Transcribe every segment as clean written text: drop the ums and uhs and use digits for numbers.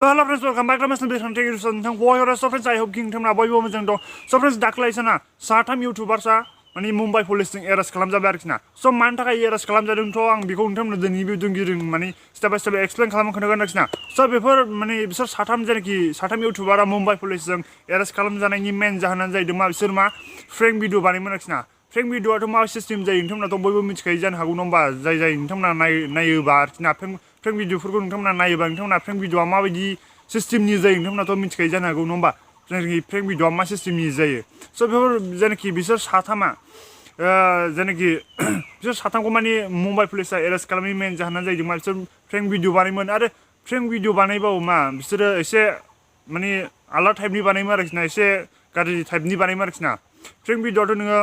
Hello friends, welcome back to my channel. Thank you so much. So friends, I hope नोंथांमोना बयबो मोजां दं. So friends, दाख्लैसोना साथाम इउटिउबार्सआ माने मुम्बाइ पुलिसजों एरेस्ट खालामजाबाय आरोखि ना. स' मानि थाखाय एरेस्ट खालामजादोंथ' आं बेखौ नोंथांमोननो दिनैनि भिडिअ'जों माने स्टेप बाय स्टेप एक्सप्लेन खालामनो खोन्थागोन आरोखि ना. स' बेफोर माने बिसोर साथाम इउटिउबारा मुम्बाइ पुलिसजों एरेस्ट खालामजानायनि मेन जाहोनानो जाहैदों बिसोर फ्रेंक भिडिअ बानायोमोन आरोखि ना. फ्रेंक भिडिअ'आथ' मा सिस्टेम जायो नोंथांमोनाथ' बयबो मिथिखायो जानो हागौ नङा होमबा जाय नोंथांमोना नायोबा आरोखि ना फ्रेंक भिडिअफोरखौ नोंथांमोना नायोबा नोंथांमोना फ्रेंक भिडिअ'आ माबायदि सिस्टेमनि जायो नोंथांमोनाथ' मिथिखायो जानो हागौ नङा होमबा जायनाखि फ्रेंक भिडिअ'आ मा सिस्टेमनि जायो स' बेफोर जायनाखि बिसोर साथामा जायनाखि बिसोर साथामखौ माने मुम्बाइ पुलिसा एरेस्ट खालामनायनि मेन जाहोनानो जाहैदों बिसोर फ्रेंक भिडिअ बानायोमोन आरो फ्रेंक भिडिअ बानायबाबो बिसोरो एसे माने आलादा टाइपनि बानायोमोन आरोखि ना एसे गाज्रि टाइपनि बानायोमोन आरोखि ना फ्रेंक भिडिअ'आथ' नोङो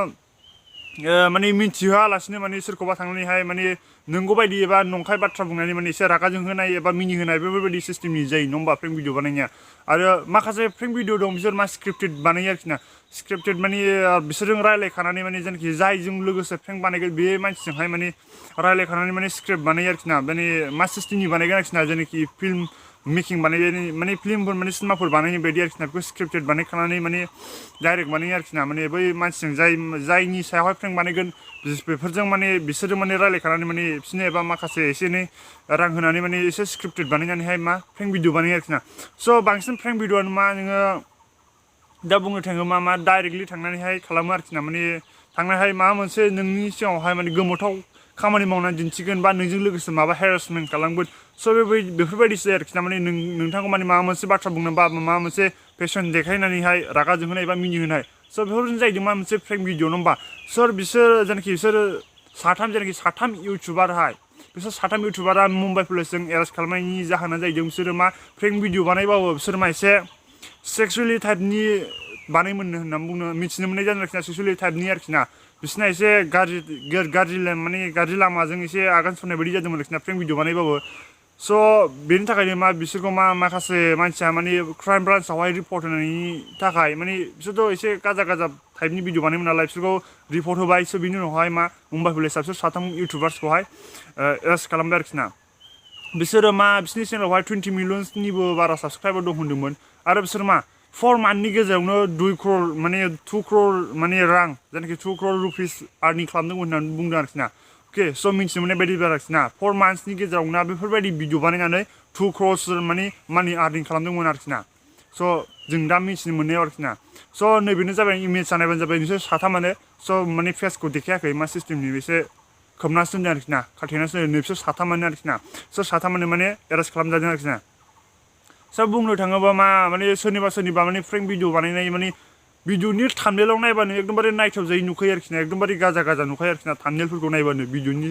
माने मिन्थिहोआलासिनो माने सोरखौबा थांनानैहाय माने नंगौ बायदि एबा नंखाय बाथ्रा बुंनानै माने एसे रागा जोंहोनाय एबा मिनिहोनाय बेफोरबायदि सिस्टेमनि जायो नङा होमबा फ्रेंक भिडिअ बानायनाया आरो माखासे फ्रेंक भिडिअ दं बिसोर स्क्रिप्टेड बानायो आरोखि ना स्क्रिप्टेड माने बिसोरजों रायलायखानानै माने जायनाखि जायजों लोगोसे फ्रेंक बानायगोन बे मानसिजोंहाय माने रायलायखानानै माने स्क्रिप्ट बानायो आरोखि ना माने मा सिस्टेमनि बानायगोन आरोखि ना जायनाखि फिल्म मेकिं बानायनाय माने फिल्मफोर माने सिनेमाफोर बानायनाय बायदि आरोखि ना बेखौ स्क्रिप्टेड बानायखानानै माने डाइरेक्ट बानायो आरोखि ना माने बै मानसिजों जायनि सायावहाय फ्रेंक बानायगोन बेफोरजों माने बिसोरजों माने रायलायखानानै माने बिसोरनो एबा माखासे एसे एनै रां होनानै माने एसे स्क्रिप्टेड बानायनानैहाय फ्रेंक भिडिअ बानायो आरोखि ना स' बांसिन फ्रेंक भिडिअ'आनो नोङो दा बुंनो थाङोबा डाइरेक्टलि थांनानैहाय खालामो आरोखि ना माने थांनानैहाय माबा मोनसे नोंनि सिगाङावहाय माने गोमोथाव खामानि मावनानै दिन्थिगोन बा नोंजों लोगोसे माबा हेरेसमेन्ट खालामगोन स' बेफोरबायदिसो आरोखि ना माने नोंथांखौ माने माबा मोनसे बाथ्रा बुंनो बा माबा मोनसे फेसन देखायनानैहाय रागा जोंहोनाय एबा मिनिहोनाय स' बेफोरजों जाहैदों मा मोनसे फ्रेंक भिडिअ नङा होमबा बिसोर जायनाखि बिसोर साथाम इउटिउबारहाय बिसोर साथाम इउटिउबारा मुम्बाइ पुलिसजों एरेस्ट खालामनायनि जाहोना जाहैदों बिसोरो फ्रेंक भिडिअ बानायबाबो बिसोर एसे सेक्सुवेलि टाइपनि बानायमोन होनना मिथिनो मोननाय जादों आरोखि ना सेक्सुवेलि टाइपनि आरोखि ना बिसोरना एसे गाज्रि लामाजों एसे आगान सुरनाय बायदि जादोंमोन आरोखि ना फ्रेंक भिडिअ बानायबाबो स' बेनि थाखायनो बिसोरखौ माखासे मानसिया माने क्राइम ब्रान्सआवहाय रिपर्ट होनायनि थाखाय माने बिसोरथ' एसे गाजा टाइपनि भिडिअ बानायोमोन नालाय बिसोरखौ रिपर्ट होबाय स' बिनि उनावहाय मुम्बाइ पुलिसआ बिसोर साथाम इउटिउबार्सखौहाय एरेस्ट खालामबाय आरोखि ना बिसोरो बिसोरनि चेनेलावहाय 20 मिलियननिबो बारा साबसक्राइबार दं होनदोंमोन आरो बिसोर 4 मान्थनि गेजेरावनो 2 क्रर माने रां जायनाखि 2 क्रर रुपिस आर्निं खालामदोंमोन होननानै बुंदों आरोखि ना अके स' मिन्थिनो मोननाय बायदि आरोखि ना 4 मान्थसनि गेजेरावनो बेफोरबायदि भिडिअ बानायनानै 2 क्रर्स माने मानि आर्निं खालामदोंमोन आरोखि ना स' जों दा मिथिनो मोननायाव आरोखि ना स' नैबेनो जाबाय इमेज जानायबानो जाबाय नोंसोर साथामानो स' माने फेसखौ देखायाखै मा सिस्टेमनि एसे खोबनासो दोनदों आरोखि ना खाथेनासो दोनदों बिसोर साथामानो आरोखि ना स' साथामानो माने एरेस्ट खालामजादों आरोखि ना स' बुंनो थाङोबा माने सोरनिबा माने फ्रेंक भिडिअ बानायनाय माने भिडिअनि थाम्बनेलाव नायबानो एकदमबारे नायथावजायै नुखायो आरोखि ना एकदमबारे गाजा नुखायो आरोखि ना थाम्बनेलफोरखौ नायबानो भिडिअनि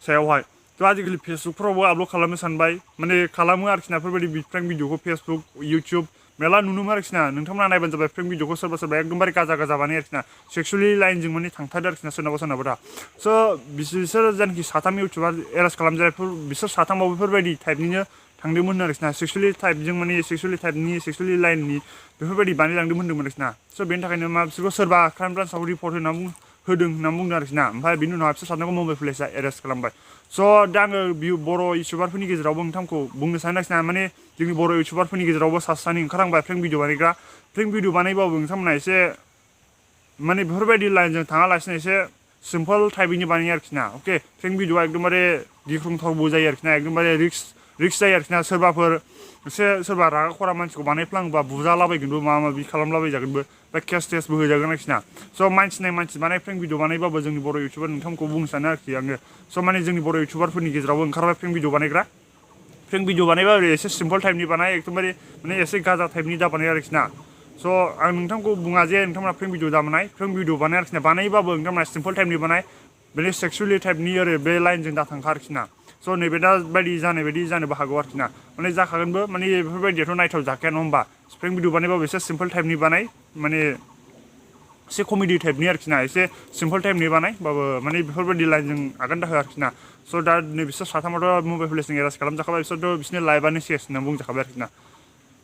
सायावहाय थ' आजिखालि फेसबुकफोरावबो आपल'ड खालामनो सानबाय माने खालामो आरोखि ना बेफोरबायदि फ्रेंक भिडिअखौ फेसबुक इउटुब मेरला नुनो मोनो आरोखि ना नोंथांमोना नायबानो जाबाय फ्रेंक भिडिअखौ सोरबा एकदमबारे गाजा बानायो आरोखि ना सेक्सुवेलि लाइनजों माने थांथारो आरोखि ना सोरनाबा दा स' बिसोर जायनाखि साथाम इउटिउबार एरेस्ट खालामजानायफोर बिसोर साथामाव बेफोरबायदि टाइपनिनो थांदोंमोन आरोखि ना सेक्सुवेलि टाइपजों माने सेक्सुवेलि लाइननि बेफोरबायदि बानायलांदोंमोन होनदोंमोन आरोखि ना स' बेनि थाखायनो बिसोरखौ सोरबा क्राइम ब्रान्सआव रिपर्ट होदों होनना बुंदों आरोखि ना ओमफ्राय बिनि उनाव बिसोर साथामखौ मुम्बाइ पुलिसआ एरेस्ट खालामबाय स' दा आङो बर' इउटिउबारफोरनि गेजेरावबो नोंथांखौ बुंनो सानो आरोखि ना माने जोंनि बर' इउटिउबारफोरनि गेजेरावबो सानै ओंखारहांबाय फ्रेंक भिडिअ बानायग्रा फ्रेंक भिडिअ बानायबाबो नोंथांमोना एसे माने बेफोरबायदि लाइनजों थाङालासिनो एसे सिम्पल टाइपनि बानायो आरोखि ना अके फ्रेंक भिडिअआ एकदमबारे गिख्रंथावबो जायो आरोखि ना एकदमबारे रिक्स जायो आरोखि ना सोरबा रागा खरा मानसिखौ बानायफ्लाङोबा बुजालाबायगोनबो माबा माबि खालामलाबायजागोनबो बा केसबो होजागोन आरोखि ना स' मानसि बानाय फ्रेंक भिडिअ बानायबाबो जोंनि बर' इउटिउबार नोंथांखौ बुंनो सानो आरोखि आङो स' माने जोंनि बर' इउटिउबारफोरनि गेजेरावबो ओंखारबाय फ्रेंक भिडिअ बानायग्रा फ्रेंक भिडिअ बानायबा एसे सिम्पल टाइपनि बानाय एकदमबारे माने एसे गाजा टाइपनि दा बानाय आरोखि ना स' आं नोंथांखौ बुङा जे नोंथांमोना फ्रेंक भिडिअ दाबानाय फ्रेंक भिडिअ बानाय आरोखि ना बानायबाबो नोंथांमोना सिम्पल टाइपनि बानाय माने सेक्सुवेलि टाइपनि बे लाइनजों दा थांखा आरोखि ना स' नैबे दा बायदि जानाय बायदि जानोबो हागौ आरोखि ना माने जाखागोनबो माने बेफोरबायदियाथ' नायथाव जाखाया नङा होमबा फ्रेंक भिडिअ बानायबाबो एसे सिम्पल टाइपनि बानाय माने एसे कमेडि टाइपनि आरोखि ना एसे सिम्पल टाइपनि बानायबाबो माने बेफोरबायदि लाइनजों आगान दाहो आरोखि ना स' दा नै बिसोर साथामाथ' मुम्बाइ पुलिसजों एरेस्ट खालामजाखाबाय बिसोरथ' बिसोरनि लाइफआनो सेस होनना बुंजाखाबाय आरोखि ना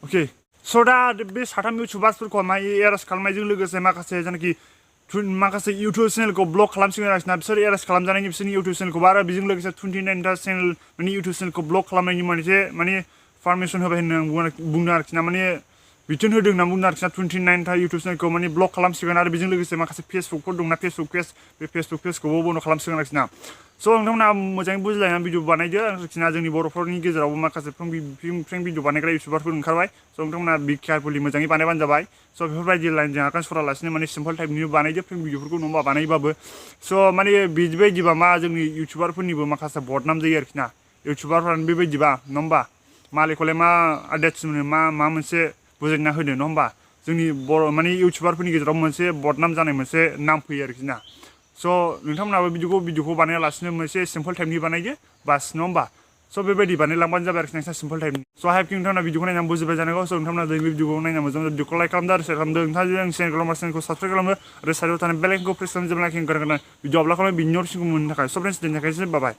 अके स' दा बे साथाम इउटिउबार्सफोरखौ एरेस्ट खालामनायजों लोगोसे माखासे इउटुब चेनेलखौ ब्लक खालामसिगोन आरोखि ना बिसोर एरेस्ट खालामजानायनि बिसोरनि इउटुब चेनेलखौ आरो बेजों लोगोसे 29टा चेनेल माने इउटुब चेनेलखौ ब्लक खालामनायनि मोनसे माने पारमिसन होबाय होनना बुंदों आरोखि ना माने बिथोन होदों होनना बुंदों आरोखि ना 29था इउटुब चेनेलखौ माने ब्लक खालामसिगोन आरो बेजों लोगोसे माखासे फेसबुकफोर दंना फेसबुक पेज बे फेसबुक पेजखौबो बन्द' खालामसिगोन आरोखि ना स' नोंथांमोना मोजाङै बुजिलायनानै भिडिअ बानायदो आरोखि ना जोंनि बर'फोरनि गेजेरावबो माखासे फ्रेंक भिडिअ बानायग्रा इउटुबारफोर ओंखारबाय स' नोंथांमोना बि केयारफुलि मोजाङै बानायबानो जाबाय स' बेफोरबायदि लाइनजों आगान सुरालासिनो माने सिम्पल टाइपनि बानायदो फ्रेंक भिडिअफोरखौ नङा बानायबाबो स' माने बिदिबायदिबा मा जोंनि इउटुबारफोरनिबो माखासे बदनाम जायो आरोखि ना इउटुबारफ्रानो बेबायदिबा नङा होमबा मालायखौलाय मा आदायथि मोनो मा मोनसे बुजायना होनो नङा होमबा जोंनि बर' माने इउटुबारफोरनि गेजेराव मोनसे बदनाम जानाय मोनसे नाम फैयो आरोखि ना स' नोंथांमोनाबो भिडिअखौ बानायालासिनो मोनसे सिम्पल टाइपनि बानायदो बास नङा होमबा स' बेबायदि बानायलांबानो जाबाय आरोखि नोंसा सिम्पल टाइपनि स' हाइपखि नोंथांमोना भिडिअखौ नायनानै बुजिबाय जानांगौ स' नोंथांमोना बे भिडिअखौ नायना मोजां भिडिअखौ लाइक खालामदो आरो शेयार खालामदो नोंथाङा जुदि आंनि चेनेलखौ साबसक्राइब खालामदो आरो साइडआव थानाय बेल आइकनखौ प्रेस खालामनो जेब्ला आं गोनां भिडिअ आपल'ड खालामो बिनि नटिफिकेसनखौ मोननो थाखाय स' फ्रेन्ड्स दोननो थाखाय बाय